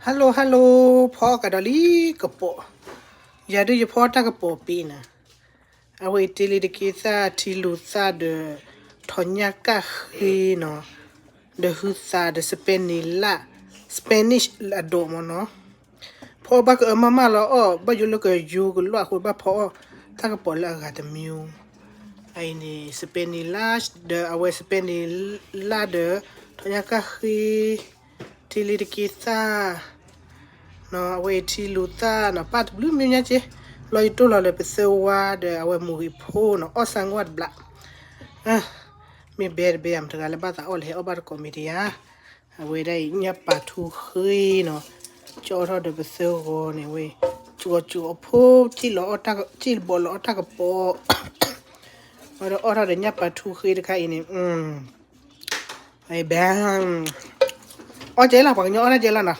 Hello hello, ဖီအီၣ်ကဒီးလံကပီၤ, ယၤဒုးယဖီအီၣ်တၢ်ကပီၤပ့ၤနၤ, အဝဲအံၤတ့လံတက့သၣ် ထံလူၤသၣ်ဒီး ထီၣ်ညၣ်ကၣ်ဃ့နီၤ, ဒီးဟုသးဒီး စပဲနံၤလၣ်, Spanish အဒိၣ်မ့ၢ်နီၤ, ဖီအီၣ်ဘၣ်ကအၢမးမးလီၤအီၣ် ဘၣ်ယိၣ်လၢကယိကလွးအဃိဘၣ်ဖီအီၣ် တၢ်ကပီၤလၢအဂၤတမံၤ, အအံၤန့ၣ် စပဲနံၤလၣ်ဒီး အဝဲစပဲနံၤလၣ်ဒီး ထီၣ်ညၣ်ကၣ်ဃ့ ထံလံတက့သၣ်, အဝဲအံၤထံလူၤသၣ်နီၤ ပၣ်တဘျုးမ့ၢ်ညါက့, လီၤယတိၢ်လီၤလၢပသၢဝါဒီးအဝဲမူဂံၢ်ဖိနီၤ အီၣ်ဆၣ်ငွၢ်တဘျး, မ့ၢ်ဘဲတဘဲဧါ မတၤတဂၤလၢဘၣ်သးအီၣ်လဲၤဟဲအီၣ်ဘၣ်တကိးမံၤဒံးဧါ, အဝဲဒၣ်အံၤညၣ်ပာ်ထူဃ့နီၤ, ကၠီထီၣ်ဒီးပသၢဂီၤန့ၣ် အဝဲ ကၠီကၠီအဖိ စံၣ်လီၤအီၣ်တၢ်ကပီၤ, ဝဲဒီးအီၣ်ထီၣ်ဒီးညၣ်ပာ်ထူဃ့တခါအံၤန့ၣ်, ဘဲ အီၣ်ကဲလီၤ ပှၤကညီအီၣ်တၢ်ကဲလီၤနီၤ,